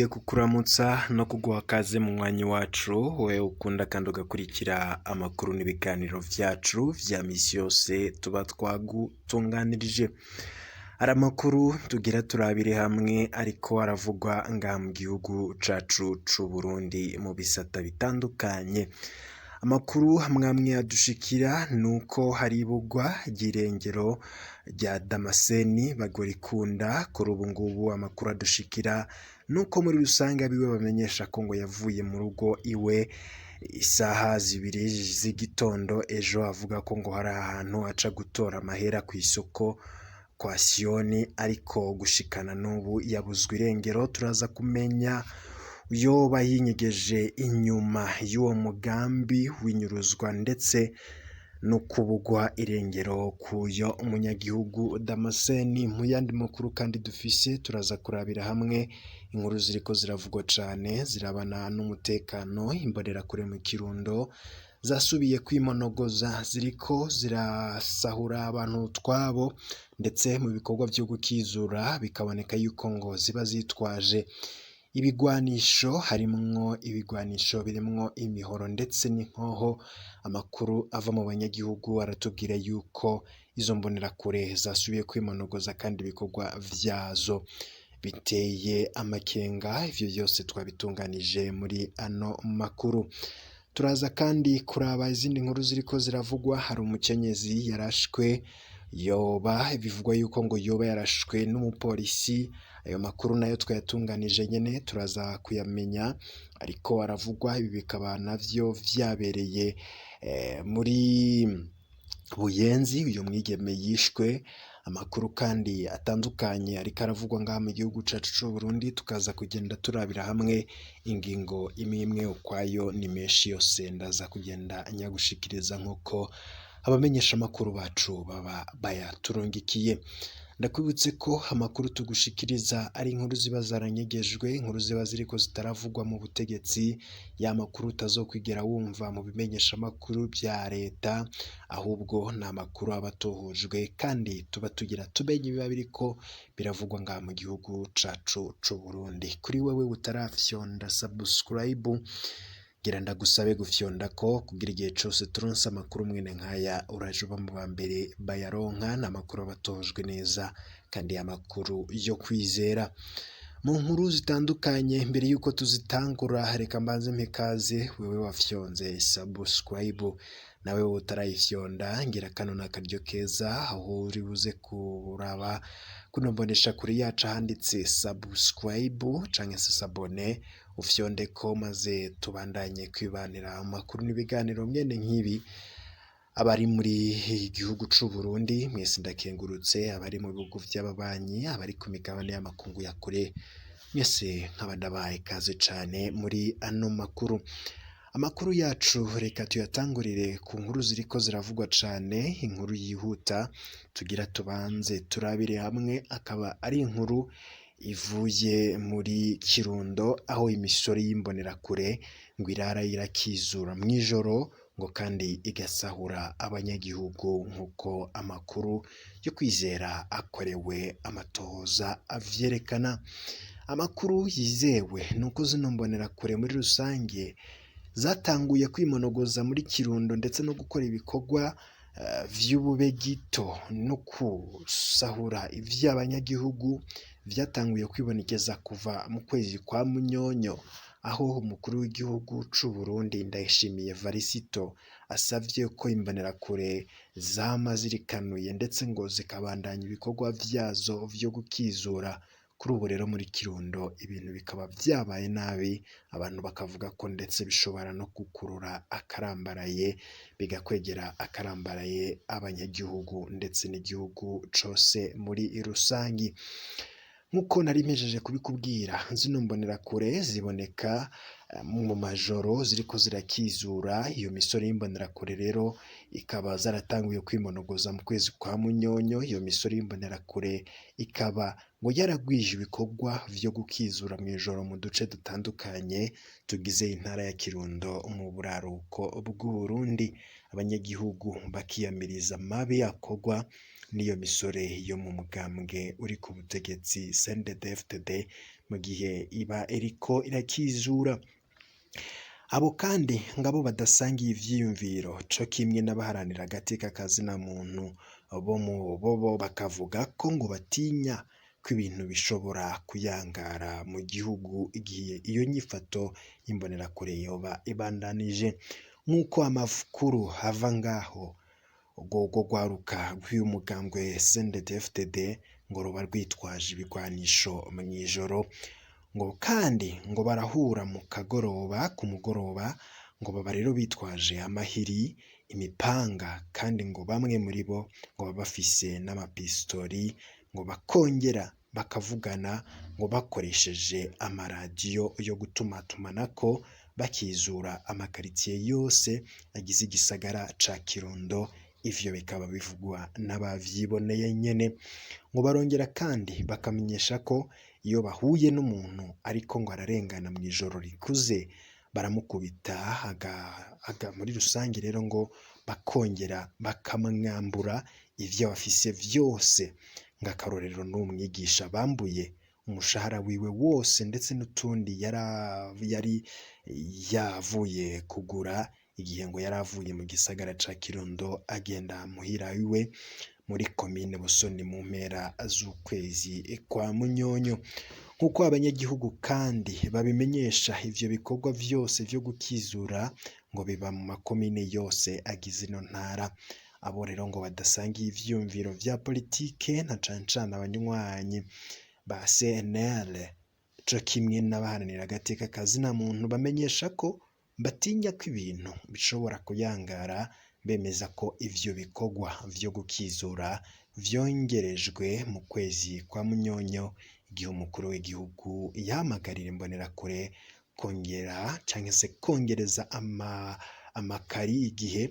Ndasubiye kukuramutsa no kuguha kaze mu mwanya wacu, wewe ukunda kandi ugakurikira amakuru n'ibiganiro vyacu vya misi yose tuba twagutunganirije. Hari amakuru tugira turabire hamwe ariko aravugwa ngaha mu gihugu cacu c'Uburundi mu bisata bitandukanye. Amakuru amwe amwe adushikira nuko hari ibugwa ry'irengero rya Damascene Bagorikunda. Kuri ubu ngubu amakuru adushikira nuko muri rusange abiwe bamenyesha ko ngo yavuye mu rugo iwe isaha 2 z'igitondo ejo, avuga ko ngo hari ahantu aca gutora amahera kw'isoko kwa Siyoni, ariko gushikana n'ubu yabuzwe irengero. Turaza kumenya yoba yinyegeje inyuma y'uwo mugambi w'inyuruzwa ndetse no kubugwa irengero k'uyo munyagihugu Damascene. Mu yandi makuru kandi dufise, turaza kurabira hamwe inkuru ziriko ziravugwa cane zirabana n'umutekano. Imbonerakure mu Kirundo zasubiye kwimonogoza, ziriko zirasahura abantu utwabo, ndetse mu bikorwa vyo gukizura bikaboneka yuko ngo ziba zitwaje ibigwanisho, harimwo ibigwanisho birimwo imihoro ndetse n'inkoho. Amakuru ava mu banyagihugu aratubwira yuko izo mbonerakure zasubiye kwimonogoza kandi ibikorwa vyazo biteye amakenga. Ivyo vyose twabitunganije muri ano makuru. Turaza kandi kuraba izindi nkuru ziriko ziravugwa. Hari umukenyezi yarashwe, yoba bivugwa yuko ngo yoba yarashwe n'umupolisi. Ayo makuru nayo twayatunganije nyene, turaza kuyamenya ariko aravugwa. Ibi bikaba navyo vyabereye muri Buyenzi, uyu mwigeme yishwe. Amakuru kandi atandukanye ariko aravugwa ngaha mu gihugu cacu c'Uburundi, tukaza kugenda turabira hamwe ingingo imwe imwe ukwayo, ni menshi yose ndaza kugenda nyagushikiriza nk'uko abamenyeshamakuru bacu baba bayaturungikiye. Ndakwibutse ko amakuru tugushikiriza ari inkuru ziba zaranyegejwe, inkuru ziba ziriko zitaravugwa mu butegetsi, ya makuru utazokwigera wumva mu bimenyeshamakuru vya leta, ahubwo ni amakuru aba atohojwe kandi tuba tugira tumenye ibiba biriko biravugwa ngaha mu gihugu cacu c'Uburundi. Kuri wewe utarafyonda subscribe, gira ndagusabe gufyondako kugira igihe cose turonse amakuru mwene nkaya uraje uba mu ba mbere bayaronka. Ni amakuru aba atojwe neza kandi amakuru yo kwizera. Mu nkuru zitandukanye, mbere yuko tuzitangura, reka mbanze mpe ikaze wewe wafyonze subscribe. Nawe utarayifyonda, ngira kano ni akaryo keza aho uri buze kuraba kuno mbonesha kure yacu ahanditse subscribe canke se s'abonner, ufyondeko maze tubandanye kwibanira amakuru n'ibiganiro mwene nk'ibi. Abari muri igihugu c'Uburundi mwese ndakengurutse, abari mu bihugu vy'ababanyi, abari ku migabane y'amakungu ya kure, mwese nkaba ndabahaye ikaze cane muri ano makuru. Amakuru yacu reka tuyatangurire ku nkuru ziriko ziravugwa cane. Inkuru yihuta tugira tubanze turabire hamwe akaba ari inkuru ivuye muri Kirundo, aho imisore y'imbonerakure ngo irara irakizura mw'ijoro, ngo kandi igasahura abanyagihugu, nk'uko amakuru yo kwizera akorewe amatohoza avyerekana. Amakuru yizewe nuko zino mbonerakure muri rusange zatanguye kwimonogoza muri Kirundo ndetse no gukora ibikorwa vy'ububegito no gusahura ivy'abanyagihugu, vyatanguye kwibonekeza kuva mu kwezi kwa Munyonyo, aho umukuru w'igihugu c'Uburundi Ndayishimiye Varisito asavye ko imbonerakure zama zirikanuye ndetse ngo zikabandanya ibikorwa vyazo vyo gukizura. Kuri ubu rero muri Kirundo ibintu bikaba vyabaye nabi, abantu bakavuga ko ndetse bishobora no gukurura akarambaraye, bigakwegera akarambaraye abanyagihugu ndetse n'igihugu cose muri rusangi. Nk'uko nari mpejeje kubikubwira, zino mbonerakure ziboneka mu majoro ziriko zirakizura. Iyo misore y'imbonerakure rero ikaba zaratanguye kwimonogoza mu kwezi kwa Munyonyo. Iyo misore y'imbonerakure ikaba ngo yaragwije ibikorwa vyo gukizura mw'ijoro mu duce dutandukanye tugize intara ya Kirundo mu buraruko bw'Uburundi. Abanyagihugu bakiyamiriza amabi akorwa n'iyo misore yo mu mugambwe uri ku butegetsi CNDD-FDD. mu gihe iba iriko irakizura. Abo kandi ngabo badasangiye ivyiyumviro co kimwe n'abaharanira agateka ka zina muntu bo mu bobo bakavuga ko ngo batinya ko ibintu bishobora kuyangara mu gihugu igihe iyo nyifato y'imbonerakure yoba ibandanije. Nk'uko amakuru ava ngaho, urwo rwaruka rw'uyu mugambwe CNDD-FDD ngo ruba rwitwaje ibigwanisho mw'ijoro, ngo kandi ngo barahura mu kagoroba ku mugoroba, ngo baba rero bitwaje amahiri, imipanga, kandi ngo bamwe muri bo ngo baba bafise n'amapistori, ngo bakongera bakavugana ngo bakoresheje amaradiyo yo gutumatumanako, bakizura amakaritsiye yose agize igisagara ca Kirundo. Ivyo bikaba bivugwa n'abavyiboneye nyene. Ngo barongera kandi bakamenyesha ko iyo bahuye n'umuntu ariko ngo ararengana mw'ijoro rikuze, baramukubita muri rusange rero ngo bakongera bakamwambura ivyo bafise vyose. Ng'akarorero n'umwigisha bambuye umushahara wiwe wose ndetse n'utundi yari yavuye kugura igihe ngo yari avuye mu gisagara ca Kirundo agenda muhira iwe muri komine Busoni mu mpera z'ukwezi kwa Munyonyo. Nk'uko abanyagihugu kandi babimenyesha, ivyo bikorwa vyose vyo gukizura ngo biba mu makomine yose agize ino ntara. Abo rero ngo badasangiye ivyiyumviro vya politike na cane cane abanywanyi ba CNL co kimwe n'abaharanira agateka ka zina muntu bamenyesha ko batinya ko ibintu bishobora kuyangara, bemeza ko ivyo bikorwa vyo gukizura vyongerejwe mu kwezi kwa Munyonyo igihe umukuru w'igihugu yahamagarira imbonerakure kongera canke se kongereza amakari igihe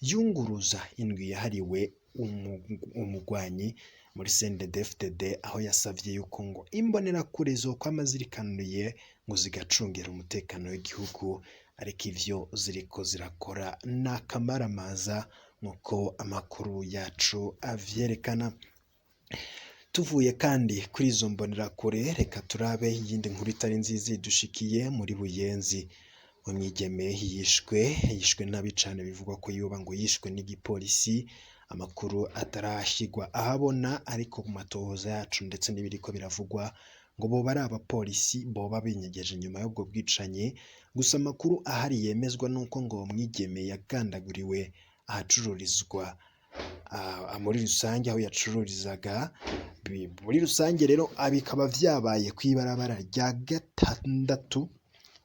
yunguruza indwi yahariwe umugwanyi muri CNDD-FDD, aho yasavye yuko ngo imbonerakure zokwama zirikanuye ngo zigacungera umutekano w'igihugu, ariko ivyo ziriko zirakora n'akamaramaza nk'uko amakuru yacu avyerekana. Tuvuye kandi kuri izo mbonerakure, reka turabe iyindi nkuru itari nziza idushikiye muri Buyenzi. Umwigeme yishwe nabi cane, bivugwa ko yoba ngo yishwe n'igipolisi, amakuru atarashigwa ahabona, ariko ku matohoza yacu ndetse n'ibiriko biravugwa ngo boba ari abapolisi boba binyegeje inyuma y'ubwo bwicanyi. Gusa amakuru ahari yemezwa nuko ngo uwo mwigeme yagandaguriwe ahacururizwa muri rusange aho yacururizaga. Muri rusange rero bikaba vyabaye kw'ibarabara rya 6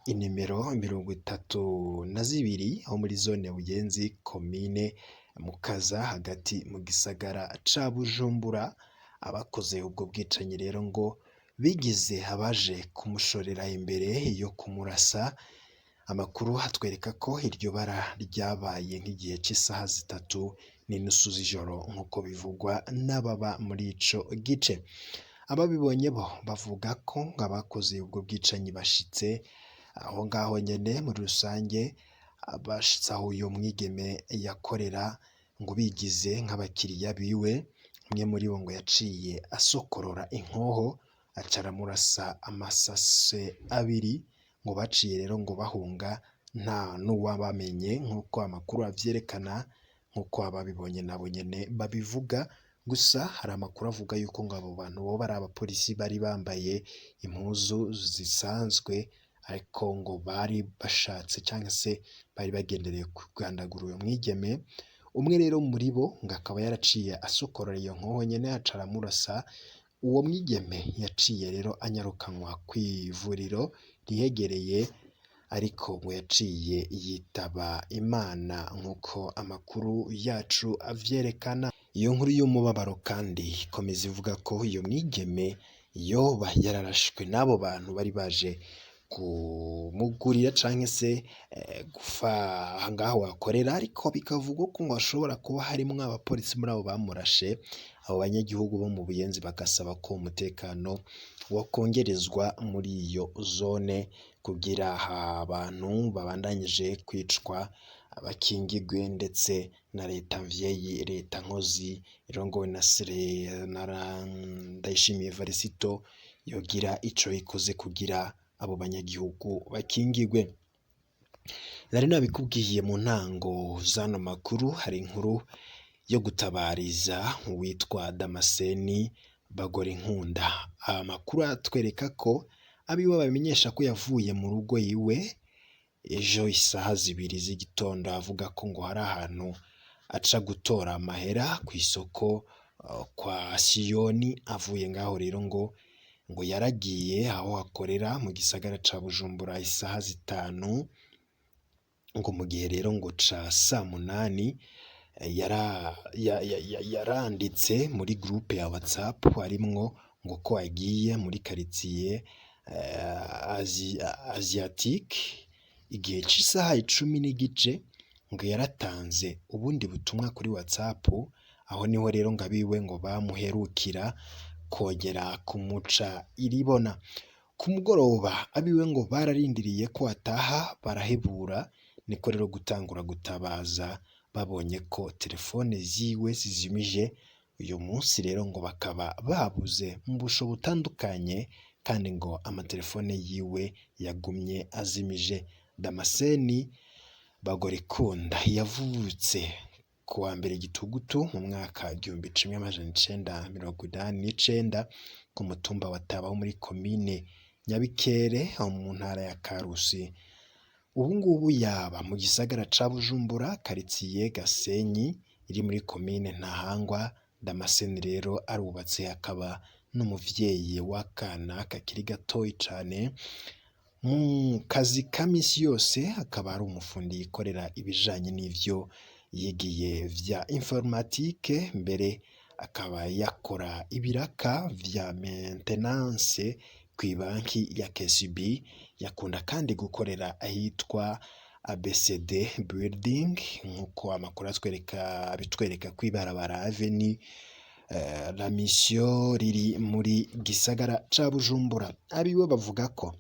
inimero 32 aho muri zone Buyenzi, komine Mukaza, hagati mu gisagara ca Bujumbura. Abakoze ubwo bwicanyi rero ngo bigize abaje kumushorera imbere yo kumurasa. Amakuru atwereka ko iryo bara ryabaye nk'igihe c'isaha 3:30 z'ijoro nk'uko bivugwa n'ababa muri ico gice. Ababibonye bo bavuga ko ngo abakoze ubwo bwicanyi bashitse aho ngaho nyene muri rusange, bashitse aho uyo mwigeme yakorera ngo bigize nk'abakiriya biwe. Umwe muri bo ngo yaciye asokorora inkoho aca aramurasa amasase 2, ngo baciye rero ngo bahunga nta n'uwabamenye nk'uko amakuru avyerekana, nk'uko ababibonye nabo nyene babivuga. Gusa hari amakuru avuga yuko ngo abo bantu boba ari abapolisi bari bambaye impuzu zisanzwe, ariko ngo bari bashatse canke se bari bagendereye kugandagura uyo mwigeme. Umwe rero muri bo ngo akaba yaraciye asokorora iyo nkoho nyene aca aramurasa. Uwo mwigeme yaciye rero anyarukanwa kw'ivuriro rihegereye, ariko ngo yaciye yitaba Imana nk'uko amakuru yacu avyerekana. Iyo nkuru y'umubabaro kandi ikomeza ivuga ko iyo mwigeme yoba yararashwe n'abo bantu bari baje kumugurira canke se gufa ngaho akorera, ariko bikavugwa ko ngo hashobora kuba harimwo abapolisi muri abo bamurashe. Abo banyagihugu bo mu Buyenzi bagasaba ko umutekano wokongerezwa muri iyo zone kugira abantu babandanyije kwicwa bakingigwe, ndetse na leta mvyeyi, leta nkozi irongowe na Ndayishimiye Varisito yogira ico ikoze kugira abo banyagihugu bakingigwe. Nari nabikubwiye mu ntango z'ano makuru, hari inkuru yo gutabariza uwitwa Damascene Bagorinkunda. Amakuru atwereka ko abiwe bamenyesha ko yavuye mu rugo iwe ejo isaha 2 z'igitondo, avuga ko ngo hari ahantu aca gutora amahera kw'isoko kwa Siyoni. Avuye ngaho rero ngo yaragiye aho akorera mu gisagara ca Bujumbura isaha 5, ngo mu gihe rero ngo ca saa 8 yaranditse muri groupe ya WhatsApp arimwo ngo ko agiye muri quartier Asiatique igihe c'isaha 10:15. Ngo yaratanze ubundi butumwa kuri WhatsApp, aho niho rero ngo abiwe ngo bamuherukira kongera kumuca iribona. Ku mugoroba abiwe ngo bararindiriye ko ataha barahebura, niko rero gutangura gutabaza babonye ko telefone ziwe zizimije. Uyu munsi rero ngo bakaba babuze mu busho butandukanye, kandi ngo amatelefone yiwe yagumye azimije. Damascene Bagorikunda yavutse ku wa mbere Gitugutu mu mwaka 1989 ku mutumba wa Taba wo muri komine Nyabikere mu ntara ya Karusi. Ubu ngubu yaba mu gisagara ca Bujumbura, karitsiye Gasenyi iri muri komine Ntahangwa. Damascene rero arubatse, akaba n'umuvyeyi w'akana kakiri gatoyi cane. Mu kazi ka misi yose akaba ari umufundi yikorera ibijanye n'ivyo yigiye vya informatique, mbere akaba yakora ibiraka vya maintenance kw'ibanki ya KCB. Yakunda kandi gukorera ahitwa ABCD Building, nk'uko amakuru atwereka bitwereka kw'ibarabara Avenue la Mission riri muri gisagara ca Bujumbura. Abiwe bavuga ko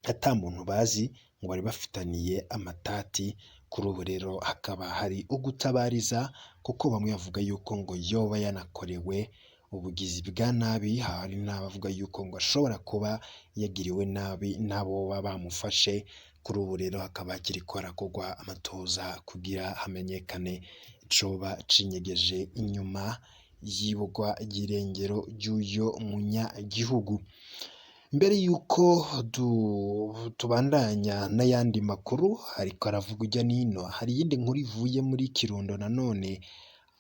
ata muntu bazi ngo bari bafitaniye amatati. Kuri ubu rero hakaba hari ugutabariza, kuko bamwe bavuga yuko ngo yoba yanakorewe ubugizi bwa nabi, hari n'abavuga yuko ngo ashobora kuba yagiriwe nabi n'abo baba bamufashe. Kuri ubu rero hakaba hakiriko harakorwa amatoza kugira hamenyekane icoba cinyegeje inyuma y'ibugwa ry'irengero ry'uyo munyagihugu. Mbere yuko tubandanya n'ayandi makuru ariko aravuga irya nino, hari iyindi nkuru ivuye muri Kirundo nanone,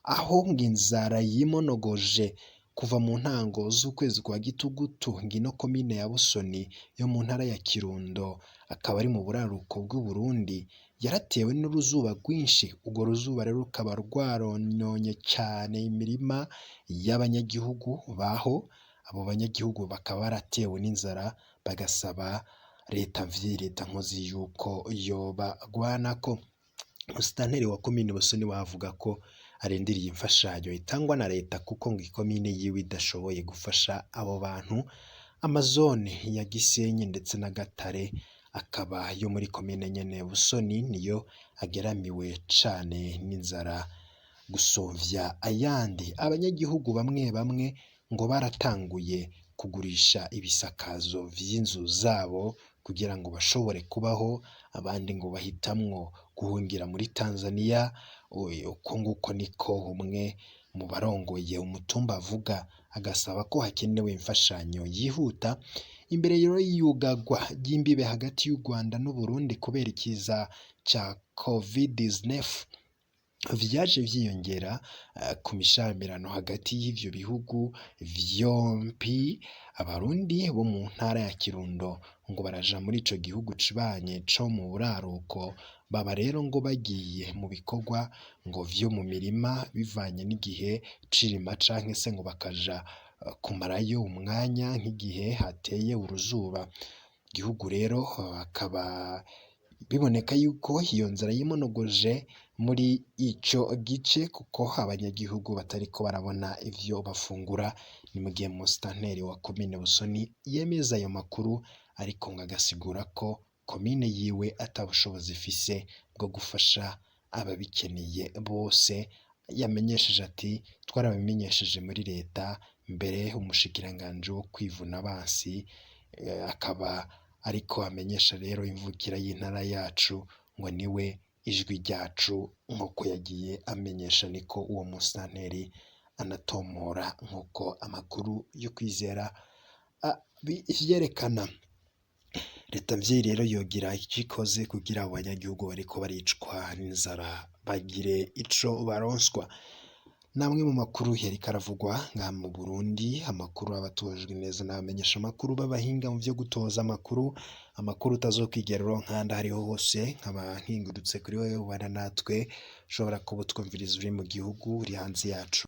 aho ngo inzara yimonogoje kuva mu ntango z'ukwezi kwa Gitugutu. Ngino komine ya Busoni yo mu ntara ya Kirundo, akaba ari mu buraruko bw'Uburundi, yaratewe n'uruzuba rwinshi. Urwo ruzuba rero rukaba rwarononye cane imirima y'abanyagihugu baho. Abo banyagihugu bakaba baratewe n'inzara, bagasaba leta mvyeyi, leta nkozi yuko yobagwanako. Musitanteri wa komine Busoni we avuga ko arindiriye imfashanyo itangwa na leta, kuko ngo ikomine yiwe idashoboye gufasha abo bantu. Amazone ya Gisenyi ndetse na Gatare akaba yo muri komine nyene Busoni niyo ageramiwe cane n'inzara gusumvya ayandi. Abanyagihugu bamwe bamwe ngo baratanguye kugurisha ibisakazo vy'inzu zabo kugira ngo bashobore kubaho, abandi ngo bahitamwo guhungira muri Tanzania. Uko nguko niko umwe mu barongoye umutumba avuga, agasaba ko hakenewe imfashanyo yihuta. Imbere rero y'iyugagwa ry'imbibe hagati y'u Rwanda n'Uburundi kubera ikiza ca Covid-19, vyaje vyiyongera ku mishamirano hagati y'ivyo bihugu vyompi. Abarundi bo mu ntara ya Kirundo ngo baraja muri ico gihugu cibanye co mu buraruko, baba rero ngo bagiye mu bikorwa ngo vyo mu mirima bivanye n'igihe c'irima, canke se ngo bakaja kumarayo umwanya nk'igihe hateye uruzuba. Igihugu rero akaba biboneka yuko iyo nzara yimonogoje muri ico gice, kuko abanyagihugu batariko barabona ivyo bafungura. Ni mu gihe musitanteri wa komine Busoni yemeza ayo makuru, ariko ngo agasigura ko komine yiwe ata bushobozi ifise bwo gufasha ababikeneye bose. Yamenyesheje ati: twarabimenyesheje muri leta, Mbere umushikiranganji wo kwivuna abansi akaba ariko amenyesha rero imvukira y'intara yacu ngo niwe ijwi ryacu, nk'uko yagiye amenyesha niko uwo musitanteri anatomora, nk'uko amakuru yo kwizera vyerekana. Leta mvyeyi rero yogira ico ikoze kugira abo banyagihugu bariko baricwa n'inzara bagire ico baronswa. Namwe mu makuru yariko aravugwa ngaha mu Burundi, amakuru aba atojwe neza n'abamenyesha amakuru b'abahinga mu vyo gutoza amakuru, amakuru utazokwigera uronka ahandi ahariho hose. Nkaba nkingurutse kuri wewe ubana natwe, ushobora kuba utwumviriza uri mu gihugu, uri hanze yacu.